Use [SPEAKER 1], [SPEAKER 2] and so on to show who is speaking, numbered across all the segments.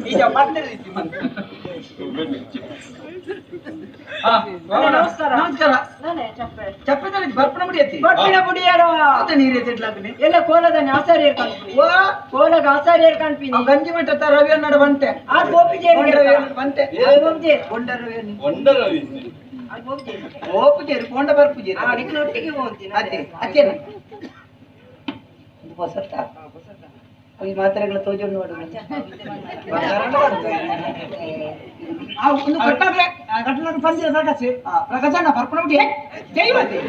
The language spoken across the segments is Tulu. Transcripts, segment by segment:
[SPEAKER 1] ಈಗ
[SPEAKER 2] ನಮಸ್ಕಾರ
[SPEAKER 1] ನಮಸ್ಕಾರ. ಚಪ್ಪೆ ಬರ್ಪಣ ಮುಡಿಯತ್ತಿ
[SPEAKER 2] ಬರ್ಪಿನ ಬುಡಿಯಾರ
[SPEAKER 1] ನೀರು ಎತ್ತಿಡ್ಲಾಗ್ನಿ
[SPEAKER 2] ಎಲ್ಲ ಕೋಲದ ಆಚಾರ್ಯರ್ ಕಾಣ್ತೀನಿ
[SPEAKER 1] ಓ
[SPEAKER 2] ಕೋಲಗ ಆಚಾರ್ಯರ್ ಕಾಣ್ತೀನಿ
[SPEAKER 1] ಗಂಜಿ ಮಠ ರವಿ ಅನ್ನಡ ಬಂತೆ
[SPEAKER 2] ಆ ಗೋಪಿ
[SPEAKER 1] ಬಂತೆ
[SPEAKER 2] ಗೋಪಿ
[SPEAKER 1] ಕೊಂಡ ರವಿ
[SPEAKER 3] ಕೊಂಡ ರವಿ
[SPEAKER 1] ಗೋಪುಜೇರಿ ಕೊಂಡ ಬರ್ಪುಜೇರಿ
[SPEAKER 2] ನಿಕ್ನ ಒಟ್ಟಿಗೆ ಹೋಗ್ತೀನಿ
[SPEAKER 1] ಅದೇ ಅಚ್ಚೇನ ಹೊಸತ್ತ ಈ ಮಾತ್ರೆಗಳ ತೋಜೋಣ ನೋಡು ಒಂದು ಕಟ್ಟಾಗ್ಲೆ ಕಟ್ಟಲಾಗ ಪಂದ್ಯ ಪ್ರಕಾಶ ಪ್ರಕಾಶನ ಪರ್ಪಣ ಬಿಡಿ ಜೈವತಿ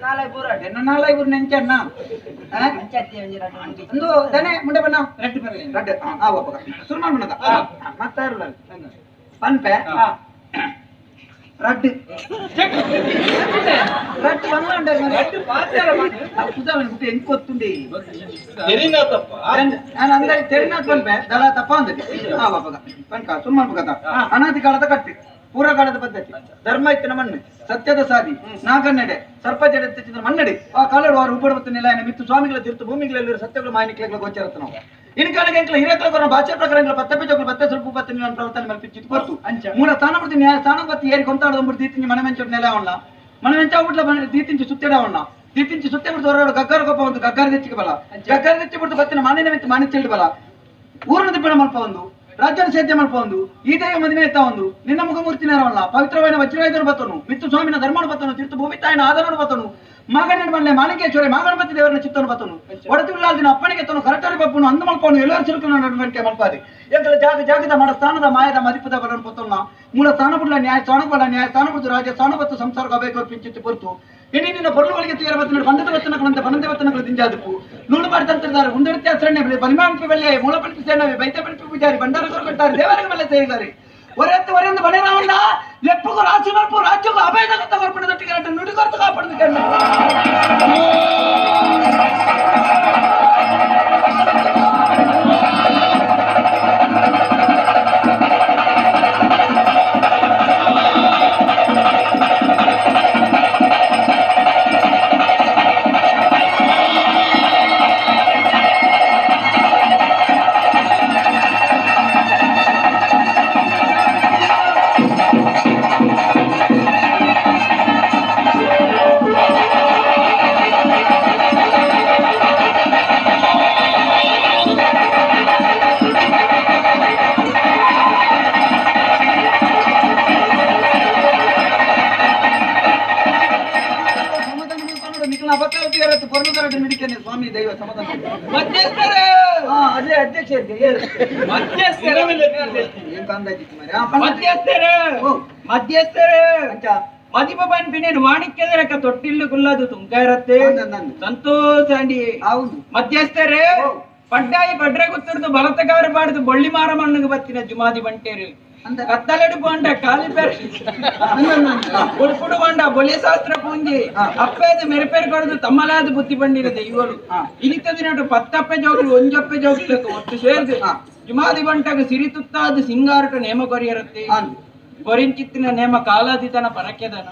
[SPEAKER 1] ನಾಲ್ಕು ಊರು ನೆಂಚಣ್ಣ ಒಂದು ದನೆ ಮುಂಡೆ ಬಣ್ಣ ರೆಡ್ ಬರಲಿ ರೆಡ್ ಆ ಒಪ್ಪಗ ಶುರು ಮಾಡ್ಬಿಡದ ಮತ್ತೆ ಪನ್ಪೆ ರಡ್ಡು ರಡ್ಡು ಬಂದ ಕುದಾಲ ಎಂಕ್ ಗೊತ್ತುಂಡೆ ನಾನು ಅಂದ್ರೆ ತೆರಿನಾಥ್ ಪನ್ಪೆ ದಳ ತಪ್ಪ ಅಂದತಿ ಆ ಬಾಪಗ ಪನ್ಕ ಸುಮ್ಮನೆ ಕಥ ಅನಾದಿ ಕಾಲದ ಕಟ್ಟಿ ಪೂರ್ವಕಾಲದ ಪದ್ಧತಿ ಧರ್ಮ ಇತ್ತಿನ ಮಣ್ಣು ಸತ್ಯದ ಸಾದಿ ನಾಗನ್ನಡೆ ಸರ್ಪ ಜಡ ಮನ್ನಡಿ ಆ ಕಾಲಡು ವಾರು ಉಪಡಬತ್ತು ನಿಲಯನ ಮಿತ್ತು ಸ್ವಾಮಿಗಳ ತೀರ್ಥ ಭೂಮಿಗಳಲ್ಲಿ ಸತ್ಯಗಳು ಮಾಯನಿಕ್ಲೆಗಳ ಗೋಚರತ್ತ ನಾವು ಇನ್ಕಾಲಕ್ಕೆ ಎಂಕ್ಲ ಹಿರಿಯಕಲ ಭಾಷೆ ಪ್ರಕಾರ ಪತ್ತೆ ಜೋಕಲು ಪತ್ತೆ ಸ್ವಲ್ಪ ಪತ್ತೆ ನಿಲನ ಪ್ರವರ್ತನೆ ಮಲ್ಪಿಚ್ಚಿತ್ತು ಕೊರ್ತು ಮೂಲ ಸ್ಥಾನ ಬಿಡ್ತಿ ನ್ಯಾಯ ಸ್ಥಾನ ಬತ್ತಿ ಏರಿ ಕೊಂತಾಡದ ದೀತಿಂಜಿ ಮನೆ ಮೆಂಚೋಡು ನೆಲೆ ಅವಣ್ಣ ಮನೆ ಮೆಂಚ ಬಿಡ್ಲ ದೀತಿಂಚಿ ಸುತ್ತೆಡ ಅವಣ್ಣ ದೀತಿಂಚಿ ಸುತ್ತೆ ಬಿಡ್ತು ಹೊರಗಡೆ ಗಗ್ಗಾರ ಕೊಪ್ಪ ಒಂದು ಗಗ್ಗಾರ ದೆಚ್ಚಿಗೆ ಬಲ ಗಗ್ಗಾರ ದೆಚ್ಚಿ ಬಿಡ್ತು ಬತ್ತಿನ ಮಾನಿನ ಮೆಂಚು ಮಾನಿ ಚೆಲ್ಡು ಬಲ ಊರನ ದಿಬ್ಬಣ ಮಲ್ಪ ಒಂದು ರಾಜ್ಯನ ಸೇದ್ಯ ಮಲ್ಪ ಒಂದು ಈ ದೈವ ಮದಿಮೆ ಎತ್ತ ಒಂದು ನಿನ್ನ ಮುಖಮೂರ್ತಿ ನೇರವಲ್ಲ ಪವಿತ್ರವಾದ ವಜ್ರಾಯುಧನ ಬತ್ತನು ಮಿತ್ತು ಸ್ವಾಮಿನ ಧರ್ಮನ ಬತ್ತನು ತೀರ್ಥ ಭೂಮಿ ತಾಯಿನ ಆಧಾರನ ಬತ್ತನು ಮಾಗಣ್ಣ ಮಲ್ಲೆ ಮಾಣಿಕೇಶ್ವರಿ ಮಾಗಣಪತಿ ದೇವರನ್ನ ಚಿತ್ತನು ಬತ್ತನು ಒಡತಿ ಉಳ್ಳಾಲ್ದಿನ ಅಪ್ಪನಿಗೆ ತನು ಕರಟರಿ ಬಪ್ಪನು ಅಂದು ಮಲ್ಪನು ಎಲ್ಲರೂ ಸಿರುಕನ ನಡುವಳಿಕೆ ಮಲ್ಪಾದಿ ಎಂಕಲ ಜಾಗ ಜಾಗದ ಮಾಡ ಸ್ಥಾನದ ಮಾಯದ ಮದಿಪದ ಬಲನ ಪೊತ್ತನ್ನ ಮೂಲ ಸ್ಥಾನ ಬಿಡ್ಲ ನ್ಯಾಯ ಸ್ಥಾನ ಬಲ ನ್ಯಾಯ ಸ್ಥಾನ ಬಿಡ್ತು ರಾಜ್ಯ ಸ್ಥಾನ ಬತ್ತು ಸಂಸಾರ ಬೇಕು ಪಿಂಚಿತ್ತು ಪೊರ್ತು ಇನ್ನು ನಿನ್ನ ಪೊರುಳುಗಳಿಗೆ ತೀರ ಬತ್ತಿನ ಬಂಧದ ವಚನಗಳಂತೆ ಬನಂದ ವಚನಗಳು ದಿಂಜಾದಪ್ಪು ನೂಲು ಮಾಡಿದಂತಿದ್ದಾರೆ ಉಂದಡಿತ್ಯಾಸರಣ್ಯ ಬಲಿಮಾಂಪಿ ಬಲ್ಲೆ ಮೂಲ ಪಡಿಪಿ ಸೇನವೆ ಬೈತ ಪಡಿಪಿ ಪೂಜಾರಿ ಭಂಡಾರ ಕೊಟ್ಟಾರೆ ದೇವರಿಗೆ ಬಲ್ಲೆ ಸೇರಿದ್ದಾರೆ ಒರೆತ್ತು ಒರೆಂದು ಬಣೆರಾವಣ್ಣ ಲೆಪ್ಪಗೂ ರಾಶಿ ಮಲ್ಪು ರಾಜ್ಯಕ್ಕೂ ಅಭಯದ ಕೊರ್ಪಣದೊಟ್ಟಿಗೆ ನುಡಿಕೊರ್ತು ಕಾಪಾಡದು ಕಣ್ಣು ಸ್ವಾಮಿ ದೈವ ಸಮಾಧಾನ
[SPEAKER 4] ಮಧ್ಯಸ್ಥರೇ
[SPEAKER 1] ಅದೇ ಅಧ್ಯಕ್ಷ
[SPEAKER 4] ಮಧ್ಯಸ್ಥರೇ ಮಧ್ಯಸ್ಥರೇ ಮದಿಪ ಪನ್ಪಿನೇನು ವಾಣಿಕ್ಯದರಕ ತೊಟ್ಟಿಲ್ಲು ಕುಲ್ಲದು ತುಂಕ ಇರತ್ತೆ ಸಂತೋಷ
[SPEAKER 1] ಹೌದು
[SPEAKER 4] ಮಧ್ಯಸ್ಥರೇ ಪಡ್ಡಾಯಿ ಪಡ್ರೆ ಗುತ್ತಿರ್ದು ಬಲತಗಾರ ಬಾಡ್ದು ಬೊಳ್ಳಿ ಮಾರ ಮಣ್ಣಿಗೆ ಬತ್ತಿನ ಜುಮಾದಿ ಬಂಟೇರು ಕತ್ತಲೆಡು ಪೋಂಡ ಕಾಲಿ ಪೆರ್ ಉಡ್ಪುಡು ಬಂಡ ಬೊಲಿ ಶಾಸ್ತ್ರ ಪೂಂಜಿ ಅಪ್ಪೇದ ಮೆರೆಪೆರ್ ಕೊಡದು ತಮ್ಮಲಾದ ಬುತ್ತಿ ಬಂಡಿನ ದೈವಳು ಇನಿತ ದಿನಟು ಪತ್ತಪ್ಪೆ ಜೋಗ್ಲು ಒಂಜಪ್ಪೆ ಜೋಗ್ಲಕ್ಕೆ ಒಟ್ಟು ಸೇರ್ದು ಜುಮಾದಿ ಬಂಟಾಗ ಸಿರಿ ತುತ್ತಾದ ಸಿಂಗಾರಟ ನೇಮ ಕೊರಿಯರತ್ತೆ ಗೊರಿಂಚಿತ್ತಿನ ನೇಮ ಕಾಲಾದಿತನ ಪರಕ್ಕೆದನ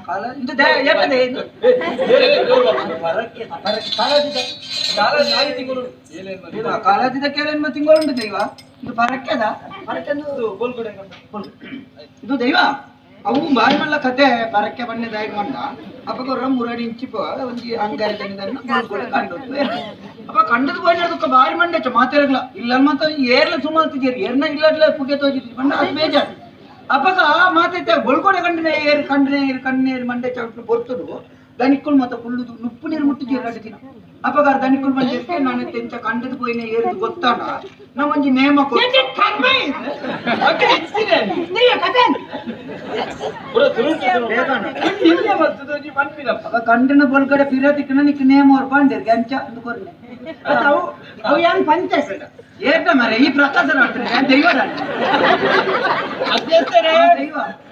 [SPEAKER 1] ಕಾಲಾದಿತ ಕೇಳೇನ್ಮ ತಿಂಗಳುಂಟು ದೈವ ಇದು ಪರಕ್ಕೆದ ಇದು ದೈವ ಅವು ಬಾರಿ ಮಲ್ಲ ಕತೆ ಪರಕ್ಕೆ ಬಣ್ಣೆ ದಾಯಿ ಮಂಡ ಅಪ್ಪಗೊರ್ರ ಮುರಡಿ ಇಂಚಿಪ ಒಂಜಿ ಅಂಗಾರಿ ತಂಗಿದನ್ನು ಕಂಡು ಅಪ್ಪ ಕಂಡದ ಬೋಯ್ನದಕ್ಕ ಬಾರಿ ಮಂಡೆ ಮಾತಾಡಗ್ಲ ಇಲ್ಲ ಮತ್ತ ಏರ್ಲ ಸುಮಾಲ್ತಿದ್ದೀರಿ ಏರ್ನ ಇಲ್ಲಡ್ಲ ಪುಗೆ ತೋಜಿದ್ರಿ ಬಣ್ಣ ಅದು ಬೇಜಾರು ಅಪ್ಪಗ ಮಾತೈತೆ ಬೊಳ್ಕೊಡೆ ಕಂಡನೆ ಏರು ಕಂಡನೆ ಏರು ಕಣ್ಣೇರು ಮಂಡೆ ಚೌಟ್ಲು ಬರ್ತದು ದನಿಕ್ಕುಲ್ ಮತ್ತ ಕುಳ್ಳುದು ನುಪ್ಪು ನೀರು ಮುಟ್ಟಿದ್ದೀರಿ ಎರಡು ದಿನ ಅಪ್ಪಗಾರ ದನಿಕ್ಕುಲ್ ಬಂದಿರ್ತೆ ನಾನು ತೆಂಚ ಕಂಡದ ಪೋಯಿನ ಏರ್ದು ಗೊತ್ತಾನ ನಮ್ಮೊಂಜಿ ನೇಮ ಕಂಡನ ಬೊಲ್ಗಡೆ ಫಿರತಿಕ್ಕನ ನಿಕ್ ನೇಮ ಅವ್ರು ಪಾಂಡೇರ್ ಗಂಚ ಅಂದುಕೊರ್ನೆ
[SPEAKER 4] ಅವು ಏನ್ ಪಂಚಾಯತ್
[SPEAKER 1] ಏಟ ಮರೆ ಈ ಪ್ರಕಾಶ ದೈವ
[SPEAKER 4] ಮಧ್ಯಸ್ಥರೇ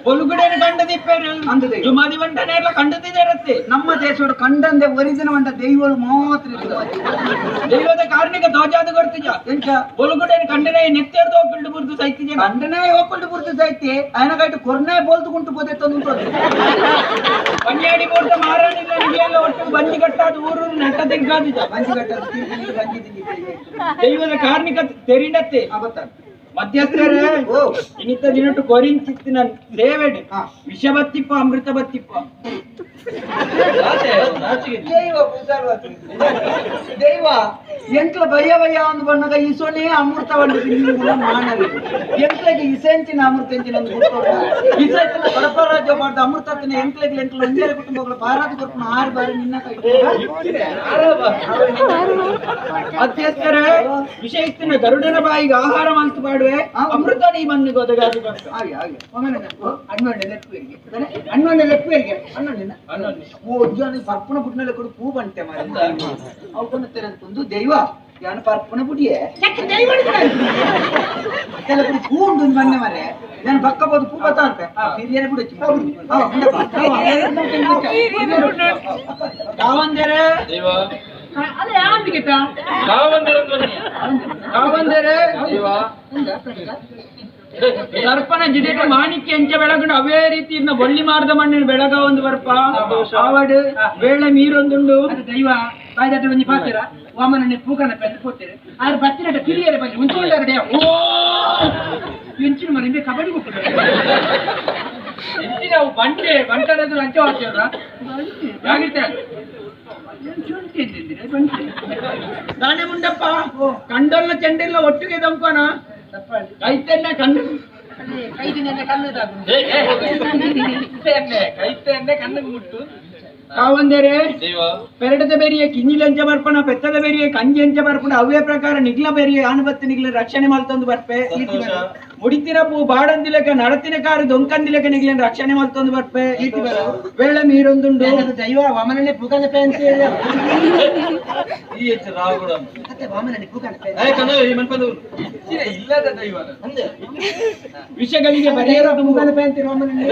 [SPEAKER 4] ಒಲುಗಡೆ ಕಂಡದಿಪ್ಪೇರು ಜುಮಾದಿ ಬಂಟನೆ ಎಲ್ಲ ಕಂಡದಿರತ್ತೆ
[SPEAKER 1] ನಮ್ಮ ದೇಶದ ಕಂಡಂದೆ ಒರಿಜಿನ ಮಂಟ ದೈವಳು ಮಾತ್ರ
[SPEAKER 4] ದೈವದ ಕಾರಣಿಕ ದೋಜಾದ ಕೊಡ್ತಿಜ
[SPEAKER 1] ಎಂಚ
[SPEAKER 4] ಒಲುಗಡೆ ಕಂಡನೆ ನೆತ್ತೆರ್ದು ಹೋಗ್ಬಿಟ್ಟು ಬುರ್ದು ಸೈತಿಜ
[SPEAKER 1] ಕಂಡನೆ ಹೋಗ್ಬಿಟ್ಟು ಬುರ್ದು ಸೈತಿ ಆಯನ ಕೈಟ್ ಕೊರ್ನ ಮುನ್ನೆ ಬೋಲ್ತು ಕುಂಟು ಬೋದೆತ್ತೊಂದು
[SPEAKER 4] ಪನ್ಯಾಡಿ ಬೋರ್ದ ಮಾರಾಣಿ ಎಲ್ಲ ಒಟ್ಟು ಬಂಜಿ ಕಟ್ಟಾದ ಊರು ನಟ ತಿರ್ಗಾದಿದ್ದ
[SPEAKER 1] ಬಂಜಿ ಕಟ್ಟಾದ ಬಂಜಿ ತಿಂಗಿ
[SPEAKER 4] ದೈವದ ಕಾರ್ಮಿಕ ತೆರಿಂಡತ್ತೆ ಮಧ್ಯಸ್ಥರೇ ಇನ್ನಿತ್ತ ದಿನಟ್ಟು ಕೊರಿಂಚಿತ್ತಿನ ಸೇವೆಡು ವಿಷ ಬತ್ತಿಪ್ಪ ಅಮೃತ ಬತ್ತಿಪ್ಪ
[SPEAKER 1] ದೈವ ದೈವ ಎಂಕ್ಲ ಬಯ್ಯ ಬಯ್ಯ ಒಂದು ಬಣ್ಣಗ ಇಸೋನೆ ಅಮೃತ ಮಾನವಿ ಎಂಕ್ಲೆಗೆ ಇಸೆಂಚಿನ ಅಮೃತ ಎಂಚಿನ ಇಸೆಂಚಿನ ಪರಪರಾಜ್ಯ ಮಾಡ್ದ ಅಮೃತ ಎಂಕ್ಲೆಗೆ ಎಂಕ್ಲ ಒಂಜೇರೆ ಕುಟುಂಬಗಳ ಪಾರಾದ ಕೊರ್ಪುನ ಆರು ಬಾರಿ ನಿನ್ನ ಕೈ
[SPEAKER 4] ಮಧ್ಯಸ್ಥರೇ ವಿಷ ಇತ್ತಿನ ಗರುಡನ ಬಾಯಿಗೆ ಆಹಾರ ಮಲ್ತು ಪಾಡುವೆ ಅಮೃತ ನೀ ಮಣ್ಣಿಗೆ ಒದಗಾದು
[SPEAKER 1] ಹಾಗೆ ಹಾಗೆ ಅಣ್ಣೊಂಡೆ ಲೆಪ್ಪುವೆರಿಗೆ ಅಣ್ಣೊಂಡೆ ಲೆಪ್ಪುವೆರಿಗೆ ಅಣ್ಣೊಂಡಿನ ಓ ಅಜ್ಜಾನ ಪರ್ಪಣ ಬುಡ್ನಲೆ ಕೊಡು ಪೂ ಬಂಟೆ ಮಾರೆ ಅವು ಕೊಡುತ್ತಾರೆ ದೈವ ಯಾನು ಪರ್ಪಣ ಬುಡಿಯೇ ಕೆಲವರು ಪೂ ಉಂಡು ಬನ್ನೆ ಮಾರೆ ನಾನು ಬಕ್ಕ ಬೋದು ಪೂ ಬತ್ತಾ ಅಂತ ಹಿರಿಯರ ಬಿಡು
[SPEAKER 4] ಕಾವಂದರೆ ಕಾವಂದರೆ ಸರ್ಪನ ಜಿಡೆಗೆ ಮಾಣಿಕ್ಯ ಎಂಚ ಬೆಳಗುಂಡು ಅವೇ ರೀತಿ ಇನ್ನ ಬೊಳ್ಳಿ ಮಾರದ ಮಣ್ಣಿನ ಬೆಳಗ ಒಂದು ಬರ್ಪ ಆವಡು ವೇಳೆ ಮೀರೊಂದುಂಡು
[SPEAKER 3] ದೈವ ಬಾಯ್ದಾಟ ಒಂಜಿ ಪಾತ್ರ ವಾಮನನ್ನೇ ಪೂಕನ ಪೆದ್ದು ಪೋತೇರೆ ಆರು ಬತ್ತಿನಟ ಪಿರಿಯರೆ ಬಂದು ಉಂಚುಂಡಾರೆ ಓ ಎಂಚಿನ ಮರ ಇಂಬೆ ಕಬಡ್ಡಿ ಕೊಟ್ಟರು ಎಂಚಿನ ಅವು ಬಂಟೆ ಬಂಟನದು ಅಂಚೆ ವಾಚ್ಯವ್ರ ಜಾಗಿರ್ತಾರೆ
[SPEAKER 4] ದಾನೆ ಮುಂಡಪ್ಪ ಕಂಡೊಲ್ಲ ಚೆಂಡೆಲ್ಲ ಒಟ್ಟಿಗೆ ದಂಕೋನ ಕೈತೆನ್ನ ಕಣ್ಣು
[SPEAKER 1] ಕೈತೆನ್ನೆ ಕಣ್ಣಿಗೆ ಮುಟ್ಟು
[SPEAKER 4] ಕಾವಂದರೆ ಪೆರಡದ ಬೇರಿಯ ಕಿಂಜಿಲಂಚ ಬರ್ಪಣ ಪೆತ್ತದ ಬೇರಿಯ ಕಂಜಿ ಅಂಚ ಬರ್ಪಣ ಅವೇ ಪ್ರಕಾರ ನಿಗ್ಲ ಬೇರಿಯ ಆನುಬತ್ತು ನಿಗ್ಲ ರಕ್ಷಣೆ ಮಲ್ತೊಂದು ಬರ್ಪೆ ಮುಡಿತಿನ ಪೂ ಬಾಡಂದಿಲಕ ನಡತಿನ ಕಾರು ದೊಂಕಂದಿಲಕ ನಿಗ್ಲಿನ ರಕ್ಷಣೆ ಮಲ್ತೊಂದು ಬರ್ಪೆ ವೇಳೆ ಮೀರೊಂದುಂಡು
[SPEAKER 3] ದೈವ ವಾಮನನ್ನೇ ಪೂಕನ ಪೆನ್ಸಿ
[SPEAKER 1] ಈ ಹೆಚ್ಚು ರಾವು
[SPEAKER 3] ವಾಮನನ್ನೇ ಪೂಕನ
[SPEAKER 1] ಇಲ್ಲದ ದೈವ
[SPEAKER 4] ವಿಷಗಳಿಗೆ ಪರಿಹಾರ
[SPEAKER 3] ಪೂಕನ ಪೆನ್ಸಿ ವಾಮನನ್ನೇ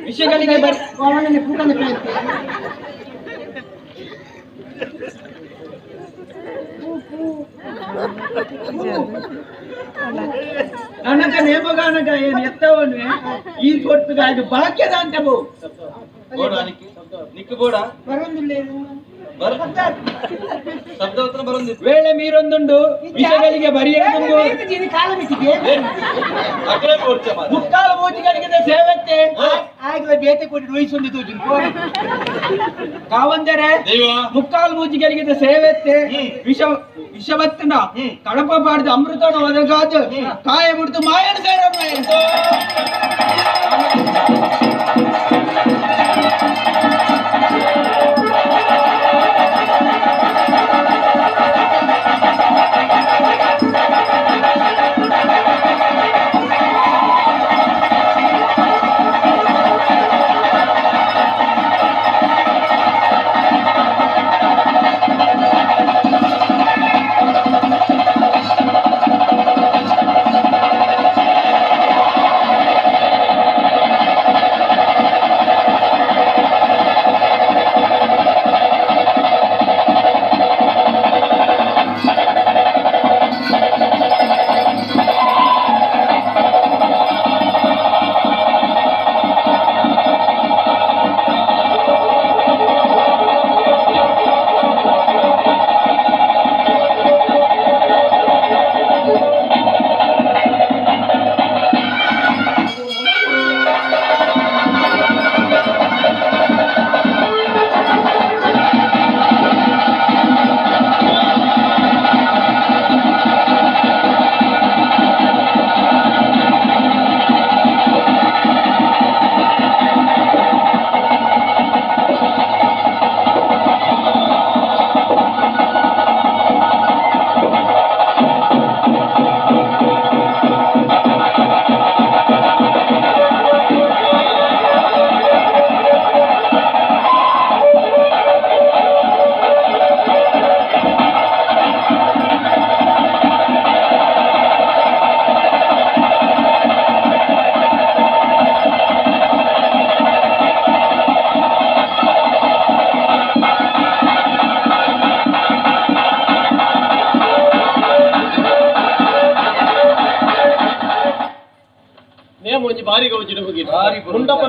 [SPEAKER 4] ವಿಷಗಳಿಗೆ
[SPEAKER 3] ವಾಮನನ್ನೇ ಪೂಕನ ಪೆನ್ಸಿ
[SPEAKER 4] ನನಗ ನೇಮಗಾನಗ ಏನು ಎತ್ತವನು ಈ ಕೊಟ್ಟುಗಾಗಿ ಬಾಕ್ಯದ ಅಂತ ಬೋ ವೇಳೆ ಮೀರೊಂದುಂಡು ವಿಷಗಳಿಗೆ ಬರಿಯದು ಮುಕ್ಕಾಲು ಮೂಜಿಗಳಿಗೆ ಸೇವತ್ತೆ
[SPEAKER 3] ಆಗಲೇ ಬೇತೆ ಕೊಟ್ಟು ವಹಿಸೊಂದು ತೋಜು
[SPEAKER 4] ಕಾವಂದರೆ ಮುಕ್ಕಾಲು ಮೂಜಿಗಳಿಗೆ ಸೇವೆತ್ತೆ ವಿಷ ವಿಷವತ್ತನ ಕಡಪ ಬಾರ್ದು ಅಮೃತನ ಒದಗಾದು ಕಾಯ ಬಿಡ್ತು ಮಾಯನ ಸೇರ
[SPEAKER 1] ಿ.
[SPEAKER 5] ಮುಂಡಪ್ಪ.